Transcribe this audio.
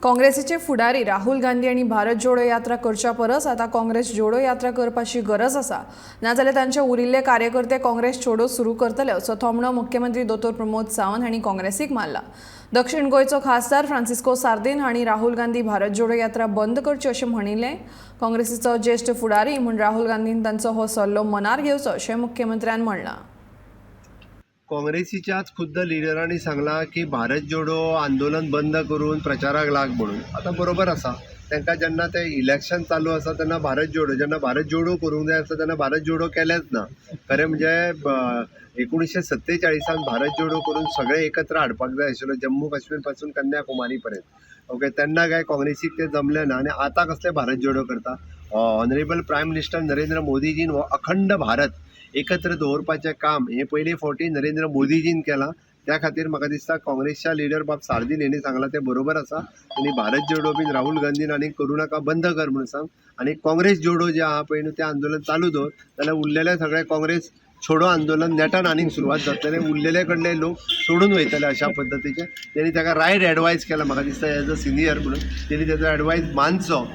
काँग्रेसीचे फुडारी राहुल गांधी आनी भारत जोडो यात्रा करच्या परस आतां काँग्रेस जोडो यात्रा करपाची गरज आसा, नाजाल्यार तांचे उरिल्ले कार्यकर्ते काँग्रेस छोडो सुरू करतले असो थोमणो मुख्यमंत्री दोतोर प्रमोद सावंत हांणी काँग्रेसीक मारला. दक्षिण गोंयचो खासदार फ्रांसिस्को सार्दिन हांणी राहुल गांधी भारत जोडो यात्रा बंद करची अशें म्हणिल्लें. काँग्रेसीचो ज्येश्ठ फुडारी म्हूण राहुल गांधीन तांचो हो सल्लो मनार घेवचो अशें मुख्यमंत्र्यान म्हणलां. काँग्रेसीच्याच खुद्द लिडरांनी सांगलां की भारत जोडो आंदोलन बंद करून प्रचाराक लाग म्हणून. आतां बरोबर आसा, तांकां जेन्ना तें इलेक्शन चालू आसा तेन्ना भारत जोडो, जेन्ना भारत जोडो करूंक जाय आसता तेन्ना भारत जोडो केलेंच ना. खरें म्हणजे 1947 भारत जोडो करून सगळे एकत्र हाडपाक जाय आशिल्लो, जम्मू काश्मीर पासून कन्याकुमारी पर्यंत. ओके, तेन्ना काय काँग्रेसीक तें जमलें ना आनी आतां कसलें भारत जोडो करता? ऑनरेबल प्रायम मिनिस्टर नरेंद्र मोदीजीन हो अखंड भारत एकत्र दवरपाचें काम हें पयले फावटी नरेंद्र मोदीजीन केलां. त्या खातीर म्हाका दिसता काँग्रेसच्या लिडर बाब सार्दीन हेणी सांगलां तें बरोबर आसा. आनी भारत जोडो बीन राहुल गांधीन आनी करूं नाका, बंद कर म्हणून सांग आनी काँग्रेस जोडो जें आहा पळय न्हू तें आंदोलन चालू दवर, जाल्यार उरलेलें सगळें काँग्रेस छोडो आंदोलन नेटान आनीक सुरवात जातलें, उरलेले कडले लोक सोडून वयतले अशा पद्दतीचें. तेणी ताका रायट एडवायस केला, म्हाका दिसता एज अ सिनियर म्हणून तेणी तेजो एडवायस मानचो.